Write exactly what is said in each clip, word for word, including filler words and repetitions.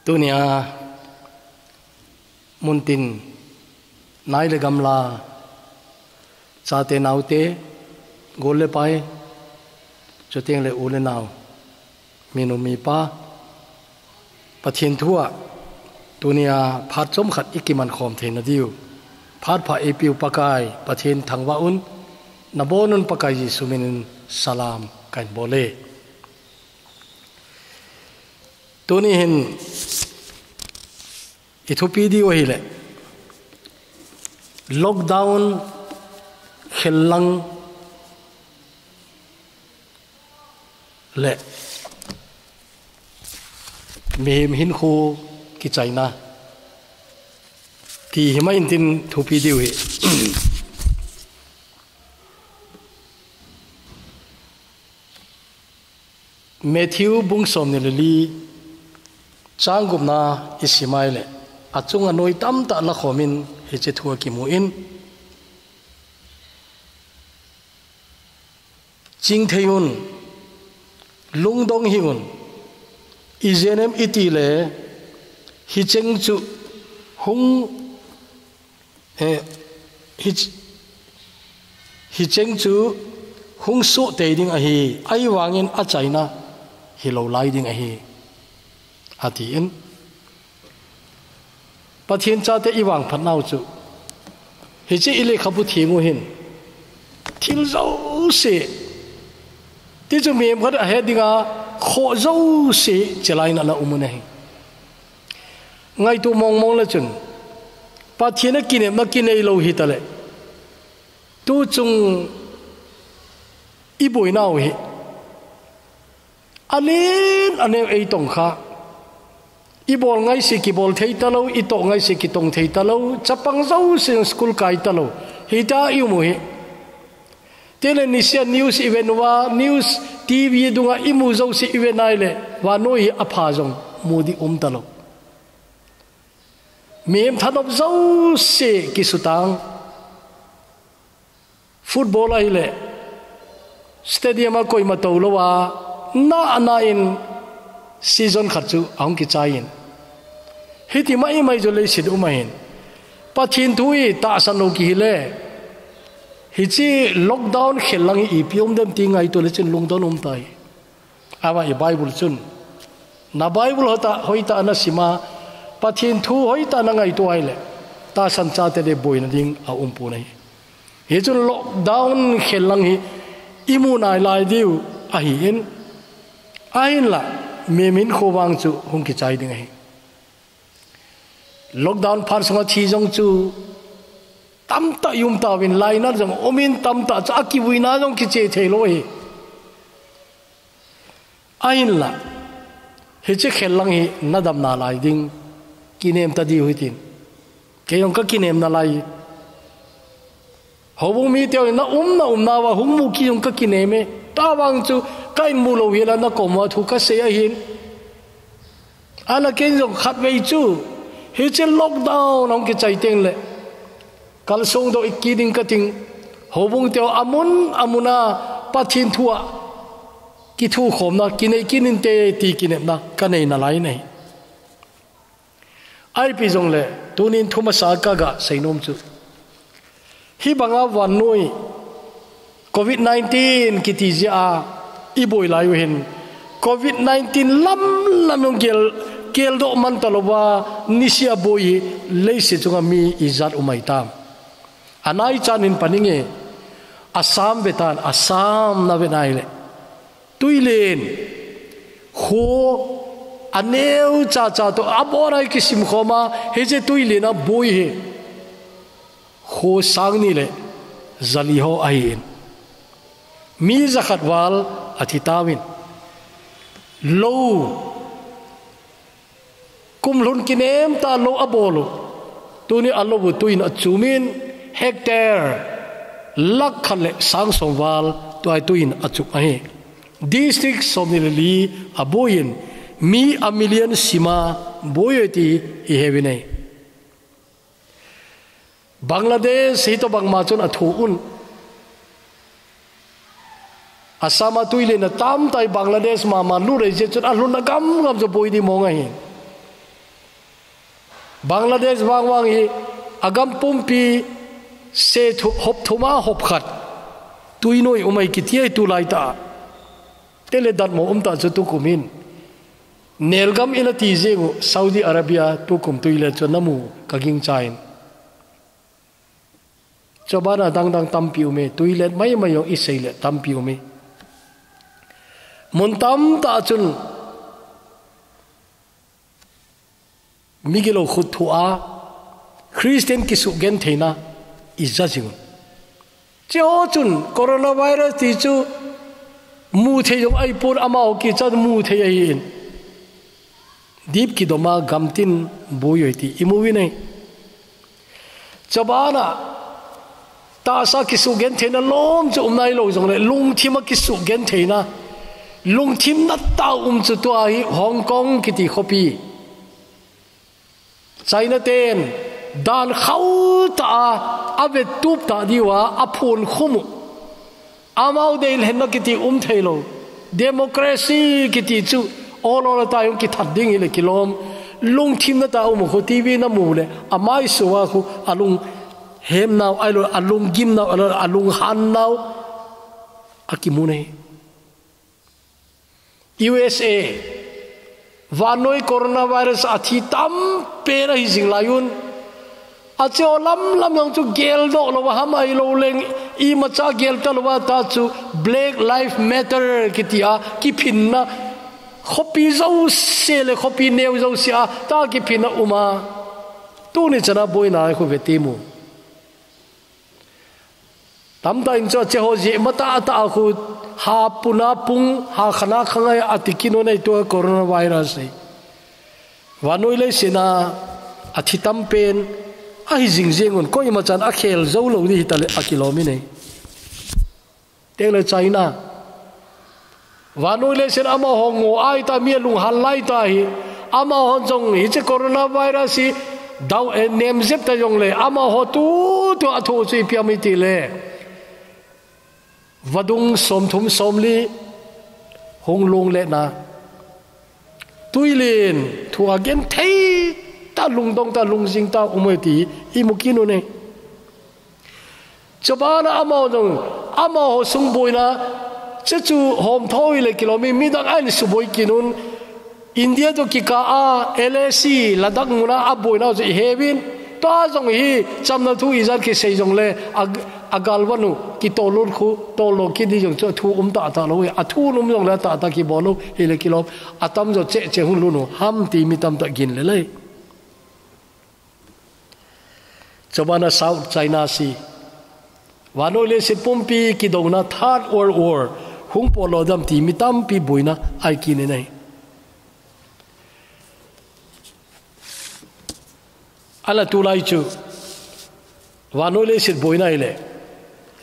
Tunia muntin nai le gamla, chate naute, gol le pai, chuteng le u le nau, minu mipa, Pathian thua tunia phat chomkhat i kiman khom theina diu phat pha eipiu Pakai Pathian thangvah un, nabonun Pakai Jesu minin salam kahin bole. Tuni hin i thupi diu ahile, lockdown khellang le mihem hinkho kichaina ti hi mai intin thupi diu hi. Matthew bung somni le li chang gupna i sim a ahile, achunga noi tamtah la khomin hiche thu akimu in, chingthei un, lungdong hih un, ijeh inem itile hicheng chu hung, eh, hich-, hicheng chu hung soh tei ding ahi, ahivangin achaina hilou lai ding ahi, atin. Pathian chate i vangphat nau chu, hiche i lekhabu thim u hin, thil jouse, ti chu mihem khat ahet dinga khoh jouse chelai in ana um u ahi. Ngaito mongmong le chun, Pathian a kinemna kinei lou hitale, tu chung i boinau hi alen aneo ei tong kha. I bol ngaise kibol thei talou, i toh ngaise kitong thei talou, chapang jouse school kai talou, hita i um u hi. Tile nisia news i vet uva, news, T V dunga i mu jouse i vet nai le, vannoi hi apha jong mu di um talou. Mihem thanop jouse kisutang. Football ahile, stadium a koima tou lou a, na, na in season khat chu ahung kichai in. Hiti mai mai chu leiset um ahin. Pathian thu hi tahsan lou kihile, hiche lockdown khellang hi ipi um dem ti ngaito le chun lungdon um tai. Ama i Bible chun, na Bible hoitah, hoitah na sima, Pathian thu hoitah na ngaito ahile, tahsan chate le boina ding a um pon ahi. Hichun lockdown khellang hi i mu nai lai diu ahin, ahinla, mihem hinkho vang chu hung kichai ding ahi. Lockdown phat sunga thi jong chu tamtah i um tauvin, lainat jong umin, tamtah chu akivuina jong kiche thei lou ahi. Ahinla, hiche khellang hi na dam nalai ding, kinem ta diu hitin. Kei jong ka kinem nalai. Houbung mite hon na um, na umna uva hung mu kit jong ka kinem e. Tua vang chu ka in mu lou hel a na kom uva thu ka sei ahin. Ahinla kei jong khatvei chu, hiche lockdown ahung kichai teng le, kalsong doh kit ding ka ting, houbung te ho amun, amun a Pathian thu a kithukhomna kinei kit inte ti kinepna ka nei nalai in ahi. Ipi jongle, tunin thumasa ka ga seinom chu, hibanga vannoi covid nineteen kiti jeh a i boi lai u hin, covid nineteen lam lam jong gel, geldoh man talouva, nisea boi hi leiset chunga mi ijat um ahitam. Anai chan hin pan inge, Assam vetan, Assam na ve nai le, tuilen, kho aneo chacha toh abon a kisim khom a, hiche tuilen a boi hi kho sang ni le jali ho ahin, mi jakhat val athi tauvin, lou, kumlhun kinem tah lou abol u, tuni a lou u tuiyin achumin, hectare lakh khat le sang som val tua hi tuiyin achum ahi. District somni le li aboiyin, mi a million sima boi u ti i heuvin ahi. Bangladesh hi toh bangma chun athu un. Assam a tuilen a tamtah hi Bangladesh mama lut ahi jeh chun alhunna gam gam chu boi di mong ahi. Bangladesh vangvang hi agam pumpi se thu, hop thuma hop khat tuinoi umai kiti ai tulai ta. Tele datmo umta chu tukumin. Nelgam ila ti jeng u Saudi Arabia tukum tuile chu namu ka gingchain. Chobana dangdang tampi ume, tuilet mai mai jong isei le tampi ume. Mun tamta chun migilo khut thu a Christian kisu gen theina ija jing. Cheho chun coronavirus ti chu mu thei jong ai pun amaho kichat mu thei ahin. Dip kidoma gamtin bui oi ti imu vinei. Chabana tahsa kisu gen theina lom chu um nailo jongle lungthima kisu gen theina lungthim na ta um chu tua hi Hong Kong kiti khopi. China ten dan khauta a, a vetup ta diu a, a phun khum u. Amau deilhenna kiti um theilo. Democracy kiti chu ol ol ta jong kithat ding hile kilom. Lungthim na ta um khu T V na mu le, amai suva khu alung hem nau, ailo, alung gim nau, ailo, alung han nau. A kimu nei. U S A, vannoi coronavirus a thi tampen ahi jing lai un. A cheo lam lam jong chu gel doh lo ham ai lo leng, imacha gel ta lo va ta chu Black Lives Matter kiti a kiphinna khopi jouse le khopi neo jouse a ta kiphinna um a. Tuni chana boina khu ve ti mu. Tamta in chu a cheho jeh mata ta a khu ha puna pung ha khana khangai a ti kinun ei tua coronavirus ei. Vannoi leiset a a thi tampen ahi jing jing un koima chan a khel jo lo di hita le a kilom inei. Teng le China. Vannoi leiset amaho ngo ai ta mi a lunghan lai ta hi. Amaho jong hiche coronavirus hi dau e nem jep ta jong le. Amaho tu tu a thu chu ipi ham iti le. Vadung som thum som li hung lung le na. Tuilin thu a gen thei ta lungdong ta lungjing ta um e ti imu kinun ei. Chobana amaho jong, amaho sung boina, chechu hom tho hile kilomi, midang ain suboi kinun, India to kika a, L A C, Ladakh muna a boina chu ihevin, tua jong hi, chamna thu ijat kisei jong le, a, a galvanu, kitolun khu, tolo kidi jong chu thu um ta ta lo, a thu um jong le ta ta kibol lo, hile kilom, a tam jo che che hun lunu, ham ti mi tam ta gin le le. Chobana South China Sea. Vannoi leiset pumpi kidona Third World War hung polo dam ti mi tampi boina ai kinin ei. Ala tulai chu. Vannoi leiset boina ile.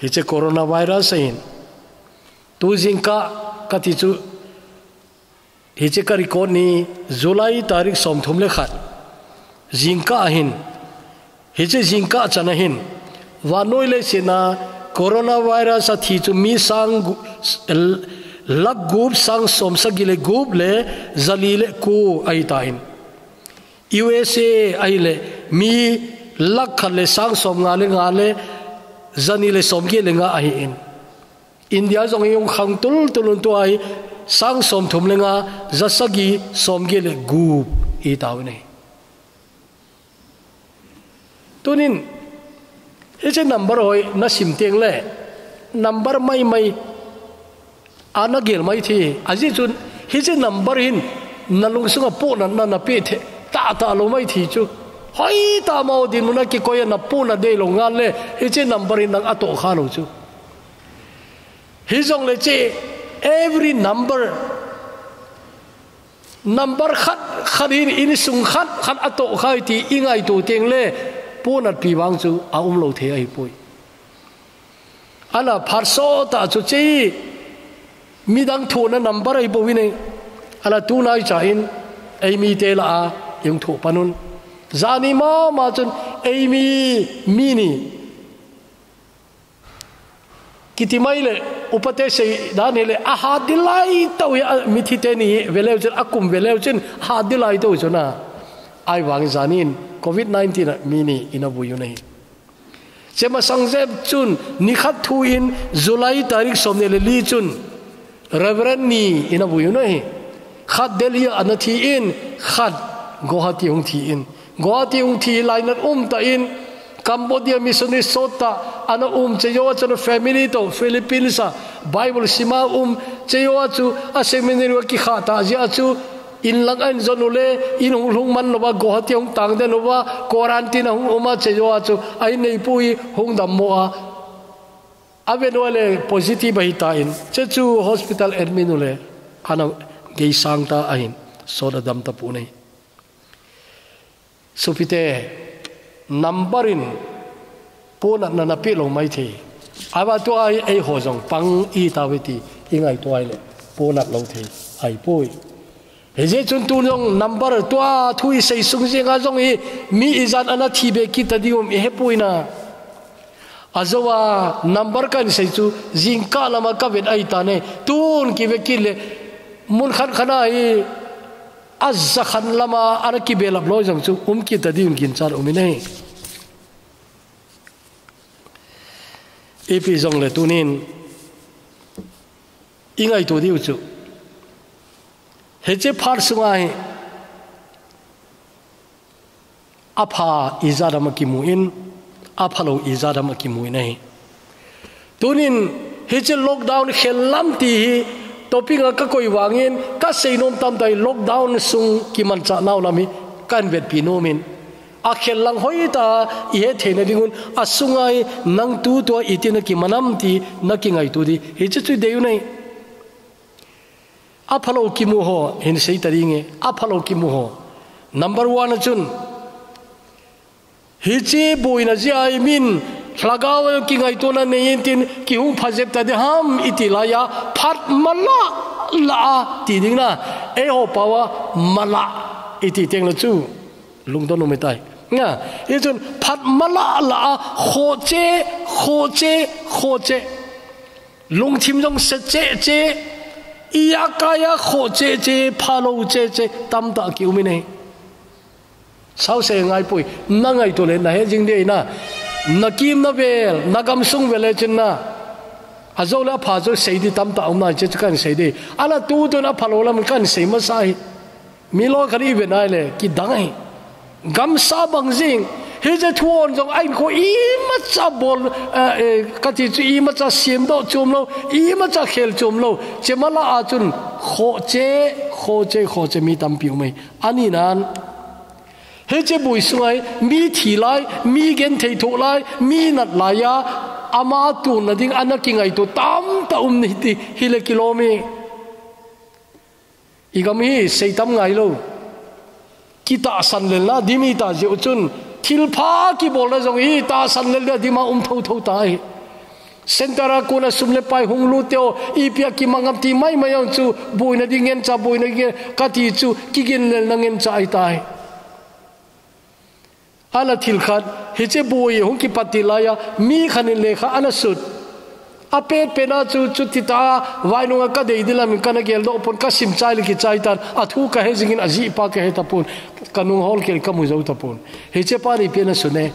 Hiche coronavirus ahin. Tu jingkah kati chu Hiche ka record ni July tarik som thum le khat. Jingkah ahin. Hiche jingkah chan ahin. Vannoi leiset a coronavirus a thi chu mi sang gu-, l-, lakh gup sang som sagi le gup le jali le ko ahi ta hin. U S A ahile mi lakh khat le sang som nga le nga le jani le som ge le nga ahi in. India jong hi hung khang tul tul un tua hi sang som thum le nga ja sagi som ge le gup i tau nei. Tunin, hiche number hoi na sim teng le, number mai mai, a na gel mai thi, a ji chun, hiche number hin, na lungsunga puna na na pe the, ta ta lo mai thi chu. Hoi ta mau din muna ki koi na puna de lo ngal le, hiche number hin nang a to kha lo chu. Hi jong le che every number, number khat, khat hin in sung khat, khat a to khai ti i ngai to teng le, punat pi vang chu a um lo thei ahi poi. Ana phat so ta chu che midang thu na number ahi poi ne. Ana tu nai cha in, ei mi te la a, yung thu panun. Zani ma ma chun, ei mi, mi ni. Kiti mai le, upate sei dan hi le, a hat di lai tau hi, a mithi te ni veleu chin, a kum veleu chin, a hat di lai tau chun a. Ai vang zanin, Covid nineteen a mi ni ina vui u ahi. Chema sang jep chun, ni khat thu in July tarik som ni le li chun, Reverend ni ina vui u ahi. Khat Delhi a ana thi in, khat Guwahati hung thi in. Guwahati hung thi lainat um ta in, Cambodia missionary sot ta ana um chejo a chun family to Philippines a Bible sima um chejo a chu a seminary a kikha ta jia chu in lang an zon u le in hung lhung man lova Guwahati hung tang den uva quarantine a hung um a chejo a chu a in nei pui hung dam mo a. A ve nu le positive ahi ta in, che chu hospital admit u le ana gei sang ta ahin, sot a dam ta pu nei. Supite, number in ponatna na pe lo mai thei. Ava tua ei ho jong pang i ta ve ti i ngai tua le ponat lo thei. Ai pui. Hijeh chun tu jong number tua thu i sei sung jing a jong i mi i jan ana thi be kit ta ding um i he pui na. A zo a number kan sei chu jingkah lama ka vet ai ta ne. Tun ki ve kit le mun khan khan a hi a za khan lama ana ki be lap lo jong chu um kit ta ding um kin chan um i nei. Ipi jong le tunin i ngai tu diu chu. He che phar sunga hi a pha i jadam a kimu in, a pha lo i jadam a kimu in ahi. Tunin hi che lockdown khel lam ti hi topic a ka koi vangin ka sei nom tam tai lockdown sung kiman cha nau lam hi kan vet pi nom in. A khel lang hoi ta i he theina dingun a sungai nang tu tua i tina kimanam ti na kingai tu di. Hi che chu deu nei. A phalo kimu ho, hin sei ta ding e. A phalo kimu ho. Number one a chun. Hi che buina zia i min, hlagau a kingaituna nei in tin, ki hung pha zep ta de ham i ti lai a, phat mala la a ti ding na. Ei ho pau a mala i ti teng la chu. Lungdon um i tai. Nga, i chun phat mala la a, kho che, kho che, kho che. Lungthim jong se che che, i a kai a kho che che, phalo che che, tam ta ki um i nei. Sau se ngai pui, na ngai tu le, na he jing de na, na kim na vel, na gam sung vel le chin na. A zo le a pha zo sei di tam ta um na che chu kan sei di. Ala tu tu na phalo lam kan sei ma sa hi. Mi lo khat i ve nai le, ki dang ahi. Gamsa bang zing. Hi je thu on zong a in kho i ma cha bol, eh, eh, ka ti chu i ma cha siam do chum lo, i ma cha khel chum lo. Che mala a chun kho che, kho che, kho che mi tampi um ei. Ani nan. Hi che bui sungai, mi thi lai, mi gen thei tho lai, mi nat lai a, ama tu na ding ana ki ngai tu tam ta um ni ti, hi le ki lo mi. I gam hi sei tam ngai lo. Ki tahsan lel na, dim i ta zia u chun. Thil pha ki bol na zong i tahsan lel na, dim a um tho tho ta hi. Center a kuna sum le pai hung lu teo, i pia ki mangam ti mai mai ang chu, buina di ngen cha, buina di ngen, ka ti chu, ki gin lel na ngen cha ai ta hi. Ana thil khat, hi che bui hung ki pati lai a, mi khan in lekha ana sut. A pet pet na chu, chu ti ta, vai nung a ka dei di lam in ka na gel do pon ka sim chai le ki chai tan, a thu ka he zing in a zi pa ka he ta pon, ka nung hol kel ka mu zo ta pon. Hi che pa ni pe na su ne.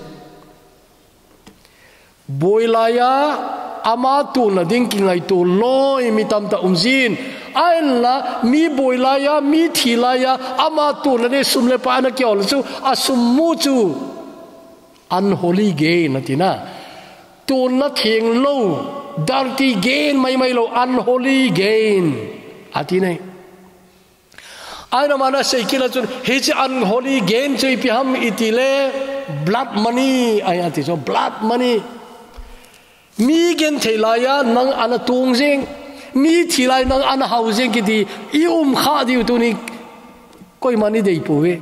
Bui lai a, ama tu na ding ki ngai tu loi mi tam ta um zin. A en la, mi bui lai a, mi thi lai a, ama tu na ding sum le pa na ki ol chu, a sum mu chu. Unholy gain, a ti na. Tu na thiang lo, dirty gain, mai mai lo, unholy gain. A ti nei. Ai na mana sei kila chun, hi chi unholy gain chu ipi ham i ti le, blood money, ai a ti chu, blood money. Mi gen thei lai a, nang ana tung zing, mi thi lai nang ana hau zing ki ti, i um kha diu tu ni, koi mani dei pu ve.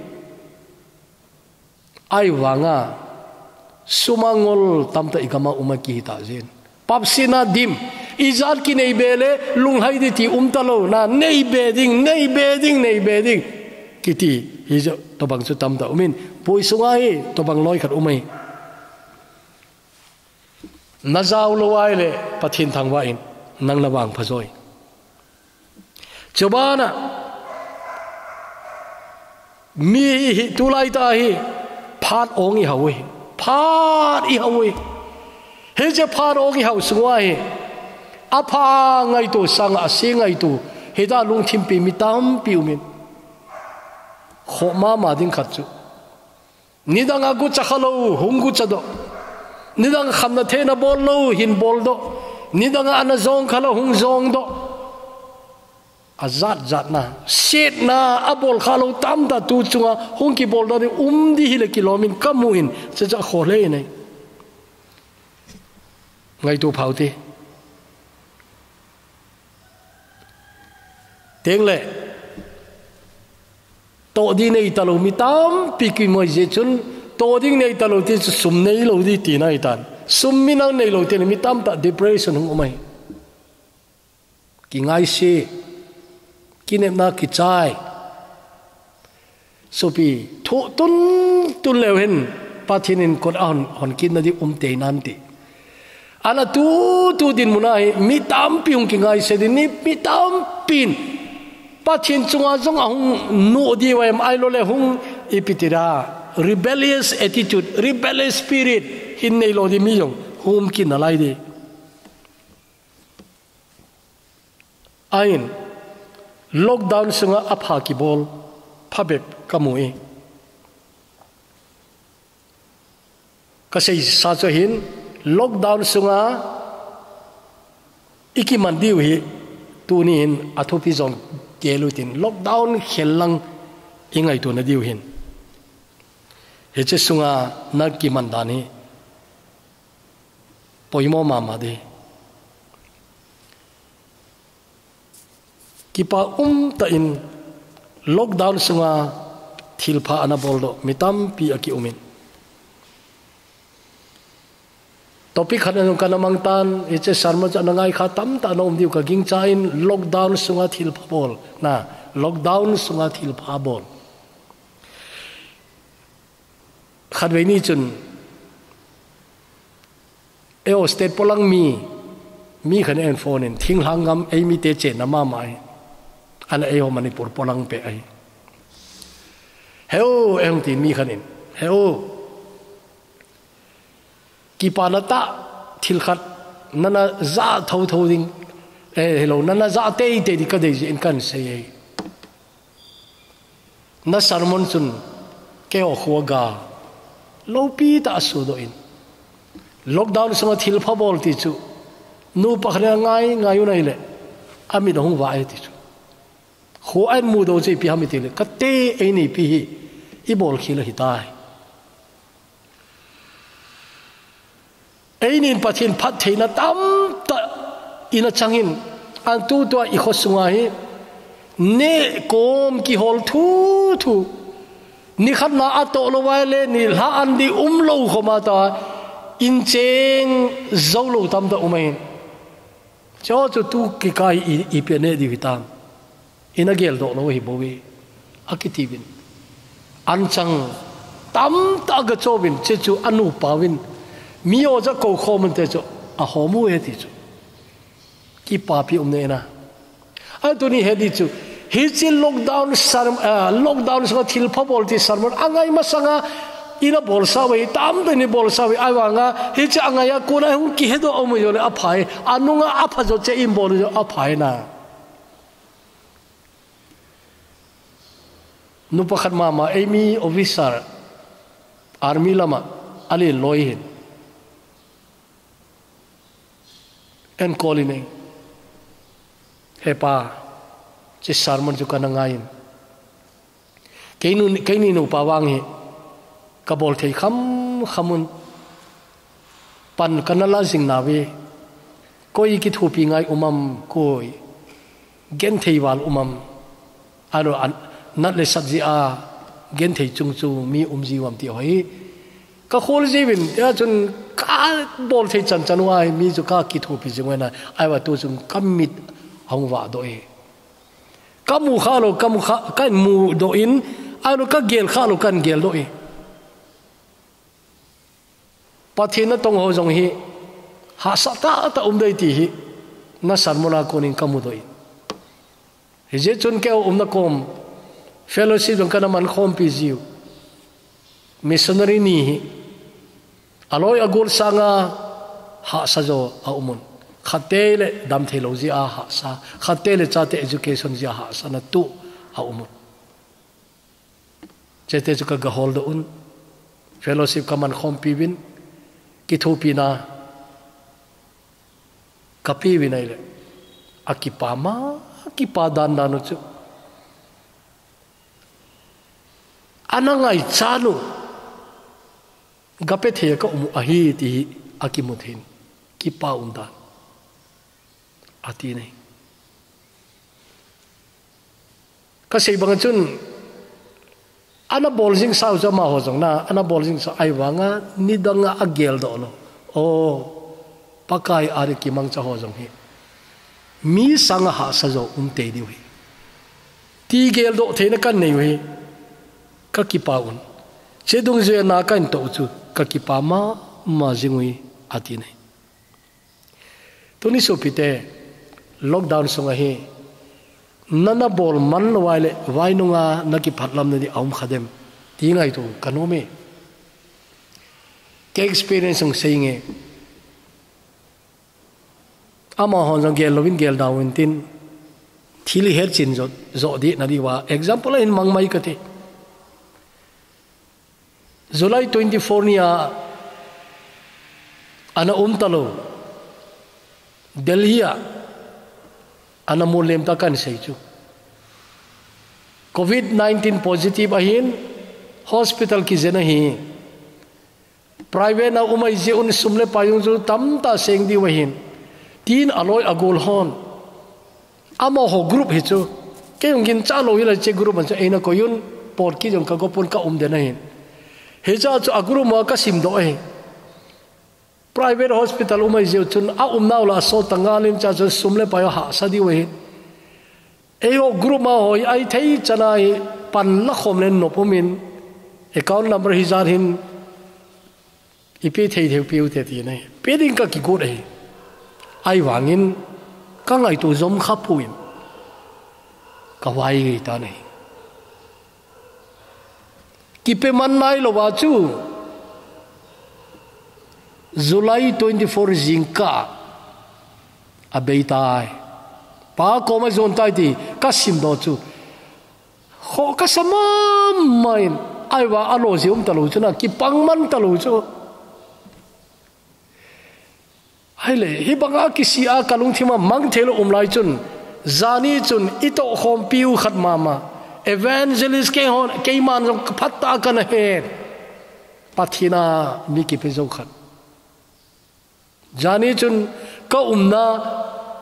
Ai vanga, suma ngol tam ta i gama uma ki hi ta zin. Pap sina dim, i zat ki nei be le, lunghai di ti um ta lo, na nei be ding, nei be ding, nei be ding. Ki ti, hi zo, to bang chu tam ta umin, pui sunga hi, to bang loi khat um ai. Na zau lo ai le, Pathin thangva in, nang na vang pha zoi. Chubana, mi hi, hi, tu lai ta hi, Phat ong i hau hi. Phat i hau hi. Hiche phat ong i hau sunga hi. A pha ngaito sanga a se ngaito. Hita lungthim pi mi tampi umin. Kho mama ding khat chu. Nidanga gucha kha lo, hung gucha doh. Nidang khamna theina bol lo, hin bol doh. Nidanga ana jong kha lo, hung jong doh. A jat jat na, set na, a bol kha lo tamta tu chunga, hung kibol doh di um di hi le kilomin ka mu in, cha cha kho le nei. Ngaito phau te. Teng le, to di nei ta lo mi tampi ki moi je chun, to ding nei ta lo ti chu sum nei lo di ti nai tan. Sum mi nang nei lo ti mi tamta depression hung umai. Ki ngai si, ki nepna ki chai. Sopi, thu tun tun leu hin, Pathian in kot a hon, hon kitna di um tei nan ti. Ana tu, tu din muna hi, mi tampi hung ki ngai se din ni, mi tampin. Pathian chunga jong a hung nu di wa em ai lo le hung ipitira. Rebellious attitude, rebellious spirit, hin nei lo di mi jong, hung ki na lai di. Ain, lockdown sunga a pha kibol, pha bep ka mu e. Ka sei sa chu hin, lockdown sunga i kiman diu hi, tuni hin a thupi zong kelu tin, lockdown khel lang i ngaito na diu hin. Hiche sunga na kiman dan hi, poimo mama di. Kipa um ta in lockdown sunga thilpha ana bol doh mi tampi a ki umin. Topic khat anung kana mang tan, hiche sermon chu ana ngai kha tamta ana um diu ka ging cha in lockdown sunga thilpha bol. Na, lockdown sunga thilpha bol. Khatvei ni chun, eo state polang mi, mi khan en phone in, thinglhang gam ei mi te che na mama ai. Ana ei ho Manipur polang pe ai. Heu, ei hong tin mi khan in. Heu. Kipa na ta, thil khat, nana za tho tho ding. Eh, hello, nana za tei tei di ka dei ji in kan sei ei. Na sermon chun keo khua ga lopi ta a su doh in. Lockdown sunga thilpha bol ti chu. Nupa khat le ngai, ngai u nai le. A mit hung va e ti chu. Khua an mu do che pi ham i ti le. Ka te ei ni pi hi. I bol khi la hi tai. Einin Pathian phattheina tamta ina changin, an tutua i khosunga hi, ne kom kihol thu thu, ni khatna a toh lo vai le, ni lha an di um lo khoma ta, in cheng zo lo tamta um ahin. Cho chu tu kikai i, i pe ne di vitam. Ina gel doh lo hi bo ve. A kiti vin. An chang tamta ga cho vin, che chu a nupa vin. Mi o ja ko kho mun te chu a ho mu he ti chu. Kipa pi um ne na. A tu ni he di chu. Hi chi lockdown sar, ah, lockdown sa thil pha bol ti sermon. A ngai masanga ina bol sa ve, tam pe ni bol sa ve. Ai wa nga, hi chi a ngai a ko na hung ki he do o mu yo le a phai. A nunga a pha jo che in bol jo a phai na. Nupa khat mama, ei mi officer, army lama, a le loi hin. En call in ei. He pa, chi sermon chu kana ngai in. Keini, keini nupa vang hi, ka bol thei kham kham un. Pan kana la jing na ve. Koi kithupi ngai umam koi. Gen thei val umam. Ano an, nat le sat ji a, gen thei chung chu mi um ji uam ti hoi. Ka khol ji vin, tia chun ka bol thei chan chan uai, mi chu ka kithupi jing uai na, ai wa tu chun ka mit hong va do e. Ka mu kha lo, ka mu kha, ka mu do in, ai lo ka gel kha lo, ka gel do e. Pathian na tong ho jong hi, ha sa ta ta um dei ti hi, na sermon a konin ka mu do in. Hi je chun keo um na kom, fellowship jong ka na man khom pi jiu. Missionary ni hi aloi agol sanga hahsa jo a um un. Khatvei le damthei lou jeh a hahsa, khatvei le chate education jeh a hahsa na tu a um un. Chete chu ka ga hol doh un. Fellowship ka man khompi uvin, kithopina ka pe uvin ahile, a kipa ma, a kipa dan dan u chu. Ana ngaichat u, ga pe thei ka um u ahi ti hi a kimu thei in, kipa um dan. A ti nei. Ka sei bang chun, ana bol jing sau chu amaho jong na, ana bol jing sau ahivanga, nidanga a gel doh lou. O, Pakai a di kimangcha ho jong hi. Mi sanga hahsa jo um tei diu hi. Ti gel doh theina kan nei u hi. Ka kipa un. Che dungjuia na kan to chu. Ka kipa ma, ma jing u hi. A ti nei. Tuni sopite, lockdown sunga hi, na na bol man lou ahile, vai nunga na kiphatlam na di a um kha dem, ti ngaito ka nom e. Ka experience sung sei nge. Amahon jong gel louvin gel doh uvin tin, thil i het chin jo, jo di na di uva. Example a hin mang mai ka ti. July twenty-four ni a ana um talou Delhi a ana mu lem ta kan sei chu. Covid nineteen positive ahin hospital kijen ahi. Private na um ahi jeh un sum le pai jong chu tamtah seng diu ahin. Tin aloi agol hon. Amaho group hi chu. Kei jong ginchat lou hile che group a chu eina koi un, pot kit jong ka go pon ka um den ahin. Hiche chu a group ma ka sim doh ahi. Private hospital um ahi jeh chun a umnau la sot ta ngal in cha chu sum le pai hahsa diu ahi. Eiho group ma ho hi a thei chan a hi pan la khom le nop um in account number hi jan hin I pe thei thei u pe u te ti nei. Pe ding ka kigot ahi. Ahivangin ka ngaito jom kha poi. Ka vai gei ta nei. Kipe man nai lou va chu. July twenty-four jingkah a bei tai. Pa koma jon tai ti ka sim doh chu. Kho ka sa mama in, ahivang a lo jeh um talou chu na, kipang man talou chu. Ahile, hibanga kisih a ka lungthim a mang thei lou um lai chun, jani chun i tohkhompi u khat mama, evangelist kei hon, keiman jong ka phat tah a ka na het. Pathen a mi kipe jou khat. Jani chun ka umna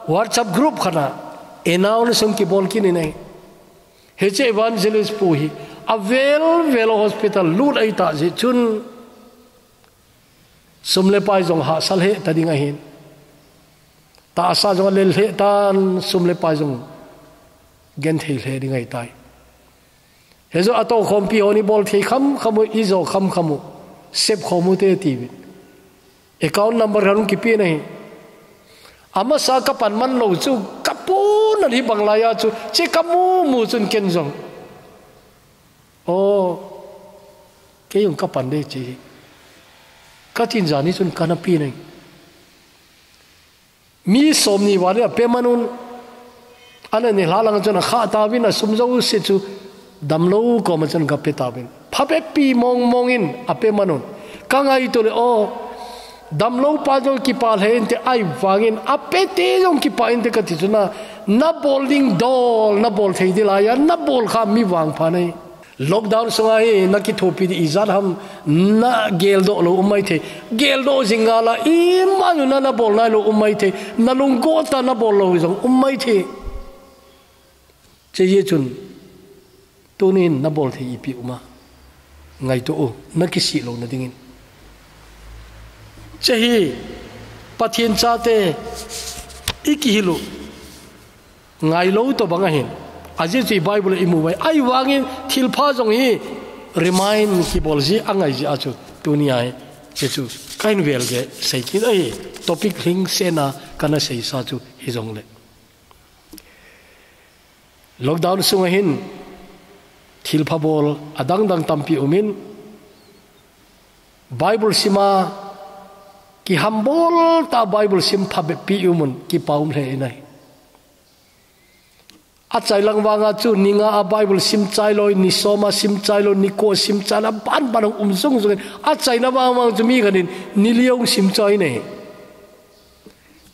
WhatsApp group khat a announce hung kibol kit in ahi. Hiche evangelist pu hi avel vel hospital lut ahi tah jeh chun sum le pai jong hahsa lheh ta ding ahin. Tahsa jong alel lheh tan sum le pai jong genthei lheh ding ahi tai. Hiche a tohkhompi hon i bol thei kham kham u, i jo kham kham u, sep khom u te ti uvin. Account number hung kipe na hi. Amasa ka pan man lou chu, ka pon a hibang lai a chu, che ka mu mu chun ken jong. O, kei jong ka pan de che. Ka tin jani chun ka na pe nei. Mi som ni val in a pe man un. Ana ni lha lang chun a kha tauvin a sum jouse chu damlou koma chun ka pe tauvin. Phabep pi mong mong in a pe man un. Ka ngaito le o. Damlou pa jong kipa lheh inte ahivangin a pe te jong kipa inte ka ti chu na. Na bol ding dol, na bol thei ding lai a, na bol kha mi vangpha nei. Lockdown sunga hi na kithopi di ijat ham na geldoh lou um maithei. Geldoh jing ngal a ima nu na na bol nailou um maithei. Na lunggot a na bol lou jong um maithei. Hiche jeh chun tunin na bol thei ipi um a. Ngaito u, na kisih louna dingin. Hiche hi Pathen chate i kihil u. Ngailou tobang ahin. Ajeh chu i Bible a i mu uve. Ahivangin thilpha jong hi remind kibol ji a ngai ji a chu tuni a hi. Hiche chu ka hin vel ge sei kit ahi. Topic lhingsetna ka na seisa chu hijongle. Lockdown sunga hin thilpha bol adang dang tampi um in. Bible sima, kihambol ta Bible sim phabep pi umun kipa um hle inai. A chai lang vanga chu ninga a Bible sim chai loi, ni soma sim chai loi, ni ko sim chai la ban ban um zung zung. A chaina vang vang chu mi khanin ni liong sim chai nei.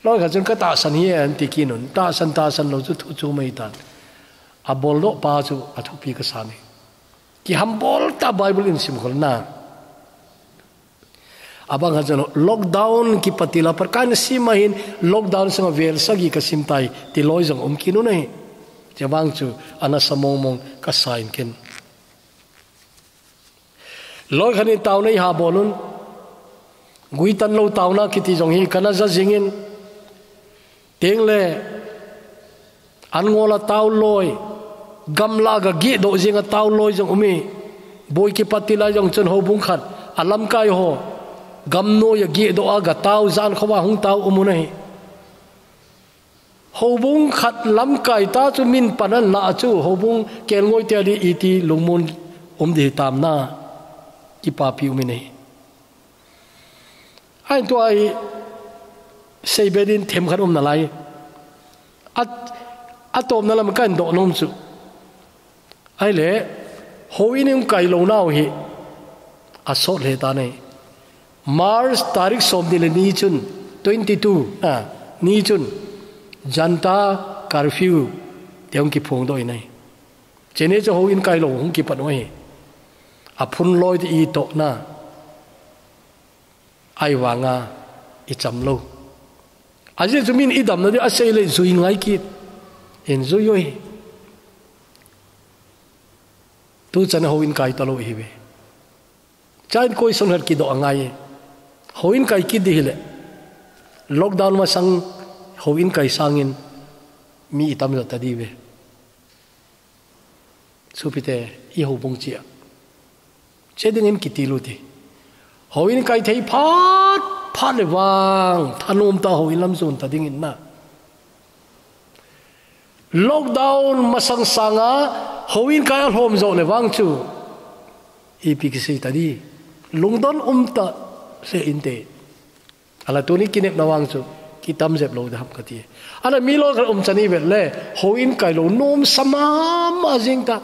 Loi kha chun ka tahsan hi an ti kinun. Tahsan tahsan lo chu thu chu mai tan. A bol lo pa chu a thupi ka sa ni. Kihambol ta Bible in sim khol na. Abang ha jano lockdown kipatila par kan sima hin lockdown sanga vel sagi ka sim tai ti loi jong um kinu nei. Che bang chu ana sa mong mong ka sa in ken. Loi khanin tauna i ha bolun. Guitan lo tauna kiti jong hi kana za jingin. Teng le an ngol a tau loi, gamla ga gi do jing a tau loi jong umi. Boi kipatila jong chun hobung khat a lamkai ho. Gam noi a gi do a ga tau jan khowa hung tau umu nei. Hobung khat lamkai ta chu min panan la chu hobung kel ngoi te di iti lungmun um di tamna. Kipapi umi nei. Ain tua i sei bedin them khat um nalai. At, atom nalam kan do nom chu. Ai le, ho in um kai lo nau hi. A sot le ta nei. March tarik som ni le ni chun, twenty two, a, ni chun, Janta curfew, te hung kiphong do inai. Chene chu ho in kai lo hung kipan oi. A phun loi ti i to na. Ai vanga i cham lo. A je chu min i damna di a sei le zui ngai kit. En zui oi. Tu chan ho in kai ta lo hi ve. Chan koi son har ki do a ngai. Ho in kai kit di hi le. Lockdown masang ho in kai sangin mi i tam ta di ve. Supite, i hobung chia. Che dingin kiti lu ti. Ho in kai thei phat, phat le vang, thanom ta ho in lam zon ta dingin na. Lockdown masang sanga, ho in kai a hlom zo le vang chu. I pi kisei ta di. Lungdon um ta se inte. Ala tuni kinepna vang chu, kitam jep lo dam ka ti. Ala mi lo kal um chani vet le, ho in kai lo nom sama ma jing ta.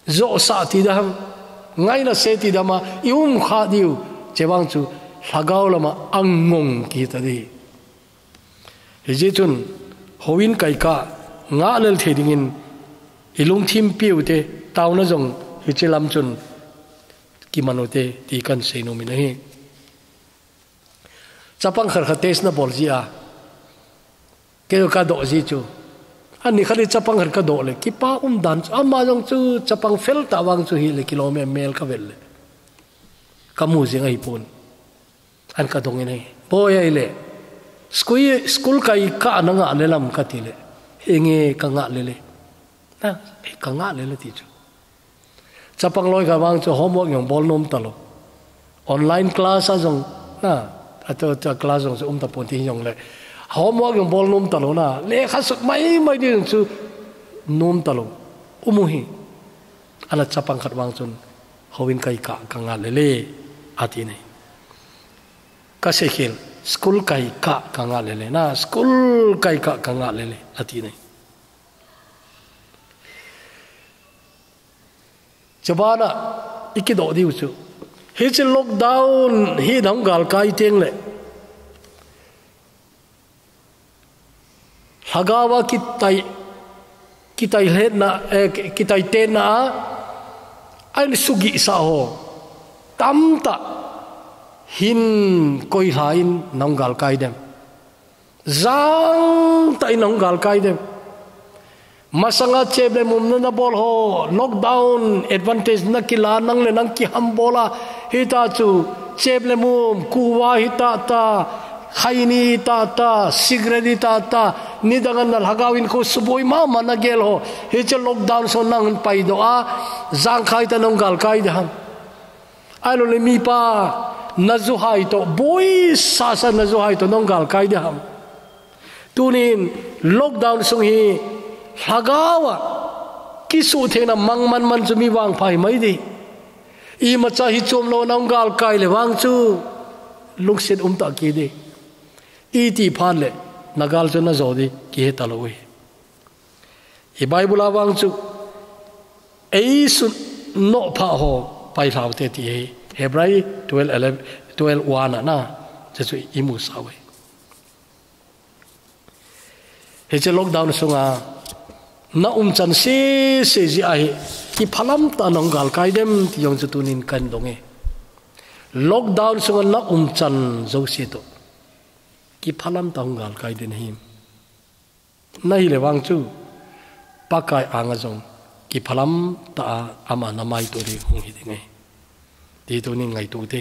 Zo sa ti dam, ngaina se ti dama, i um kha diu, che vang chu, hlagau lama angong ki ta di. Hi ji chun, ho in kai ka, nga lel thei dingin, i lungthim piu te, tauna jong, hi chi lam chun, kimanu te, ti kan sei nom in ahi. Chapang khat khat test na bol ji a. Kei ka do ji chu. Ani khat i chapang khat ka do le. Kipa um dan chu. Ama jong chu chapang fel ta vang chu hi le kilom em mel ka vel le. Ka mu jing ahi pun. An ka dong in ahi. Boi ai le. School, school kai ka na nga le lam ka ti le. Enge ka nga le le. Na, ka nga le le ti chu. Chapang loi ka vang chu homework jong bol nom ta lo. Online class a jong, na, a to, to class jong chu um ta pon ti jong le. Homework jong bol nom ta lo na. Lekha sut mai mai di jong chu nom ta lo. Umu hi. Ala chapang khat vang chun ho in kai ka, ka nga le le. A ti nei. Ka se khel. School kai ka, ka nga le le. Na, school kai ka, ka nga le le. A ti nei. Chabana, i kido diu chu. Hi chi lockdown, hi dang gal kai teng le. Hlagawa kitai, kitai hletna, eh, kitai tenna a, ain sugi sa ho. Tamta, hin koi hlain nang gal kai dem. Zang ta in hung gal kai dem. Masanga chep le mum na na bol ho, lockdown advantage na kila nang le nang kiham bola. Hita chu, chep le mum, kuwa hita ta, khaini hita ta, cigarette hita ta, ni dangan na hlagau in ko suboi mama na gel ho. Hi chu lockdown so nang pai do a, zang khai ta nang gal kai de ham. Ai lo le mipa, na zu hai to, boi sa sa na zu hai to, nong gal kai de ham. Tunin, lockdown sung hi, hlagawa, kisu thena mang man man chu mi vang phai mai di. Imacha hi chom lo na hung galkai le vang chu lungset um ta kei ding. Iti phat le na gal chu na jo ding kihe ta lo hi. I Bible a vang chu ei sun no pha ho pai hlau te ti hi Hebrai twelve eleven, twelve one a na, chu chu i mu sau hi. Hiche lockdown sunga na um chan sese ji a hi kiphalam ta na hung galkai dem ti jong chu tunin kan dong e. Lockdown sunga na um chan jouse toh kiphalam ta hung galkai den him. Na hi le vang chu Pakai anga jong kiphalam ta a ama na mai to ding hung hi ding e. Ti tunin ngaito te.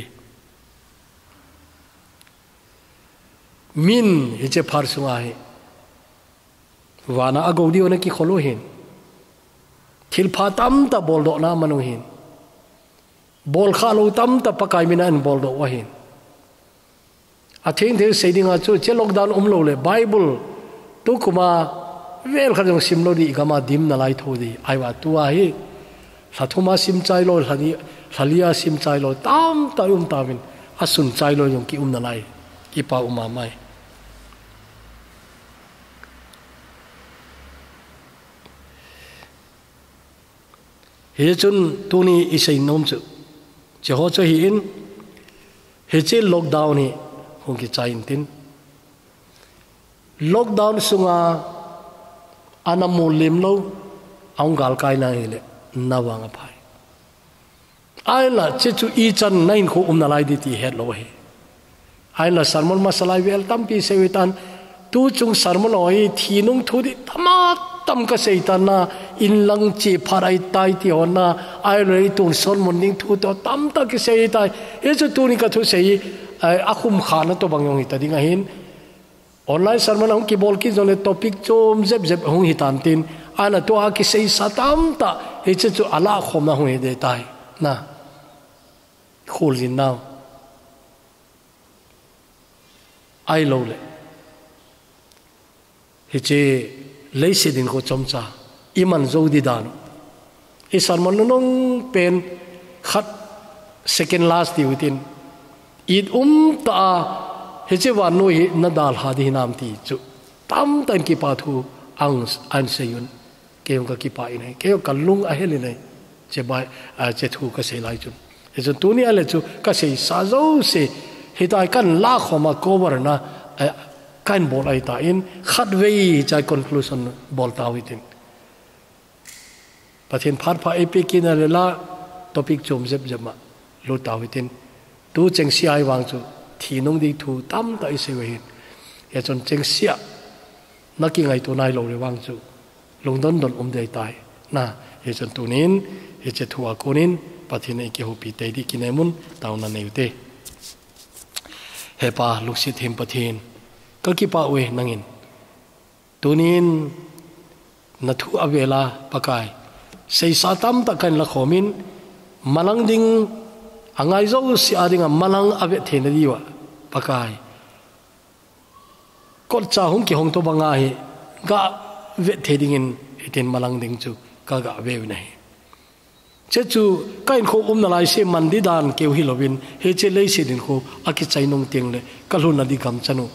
Min hiche phat sunga hi vana a go diu na kikhol u hin. Thilpha tamta boldoh na man u hin. Bolkha lo tamta Pakai mina in boldoh u ahin. A thengtheng sei dinga chu che lockdown um lo le Bible tu kuma vel kha jong sim lo di gama dim na lai tho di. Ai va tua hi. Hla thuma sim chai lo, hla ni, hla lia sim chai lo, tamta um ta vin. A sun chai lo jong ki um na lai. Kipa um a mai. Hichun tuni i sei nom chu. Che ho chu hi in, hiche lockdown hi hung kichai in tin. Lockdown sunga ana mu lim lo, a hung galkai na hi le, na vang a phai. Ai la, che chu i chan na in khu um na lai di ti het lo hi. Ai la, sermon masa lai vel tampi sei u tan, tu chung sermon ho hi thi nung thu di tama tam ka sei tan na, in lang che phat ai tai ti ho na, ai la, i tun son mun ding thu to tamta kisei tai. Hichu tuni ka thusei, ai, a khum kha na to bang jong hi ta ding ahin. Online sermon hung kibol kit jong le topic chom jep jep hung hi tan tin, ana tua kisei sa tamta, hiche chu a la khom na hung hi de tai. Na. Khul jin nau. Ai lo le. Hiche leiset in ko chomcha. I man jo di dan. I sermon nunung pen khat second last di u tin. It um ta a, hiche vannoi hi na dalha di hinam ti chu. Tamta in kipa thu ang, an sei un. Kei jong ka kipa in ahi. Kei jong ka lung a hel in ahi. Che bai, a, che thu ka sei lai chun. Hichun tuni a le chu ka sei sa jouse. Hitia kan la khom a cover na, a, kan bol ahi ta in. Khat vei hiche conclusion bol tau hitin. Pathen phat pha ei pe kit na le la topic chom jep jep ma lut tau hitin. Tu chengse a i vang chu thi nung ding thu tamta i sei u ahin. Hichun chengse a na kingaito nai lo le vang chu lungdon don um dei tai. Na, hichun tunin, hiche thu a konin, Pathen in i kihoupi tei di kinem un, tauna nei u te. He Pa, lungset them Pathen, ka kipa uve nangin. Tunin na thu a vela Pakai. Seisa tamta kan la khomin, malang ding a ngai jouse a dinga malang a vet theina diuva Pakai. Kotcha hung kihong to banga hi ga vet thei dingin hitin malang ding chu ka ga ve u ahi. Che chu ka in kho umna lai se man di dan keu hi lovin, hiche leiset in kho a kichai nung teng le ka lhunna di gam chanu.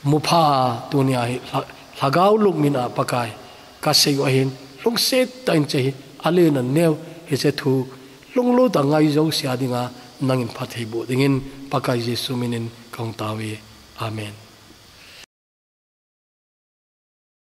Mupha tunia hi lha-, lhagao lukmin a Pakai ka sei u ahin, lungset tah in che hi a len a neo hiche thu lunglut a ngai jouse a dinga nangin phatthei boh dingin Pakai Jesu minin ka hung tao e. Amen.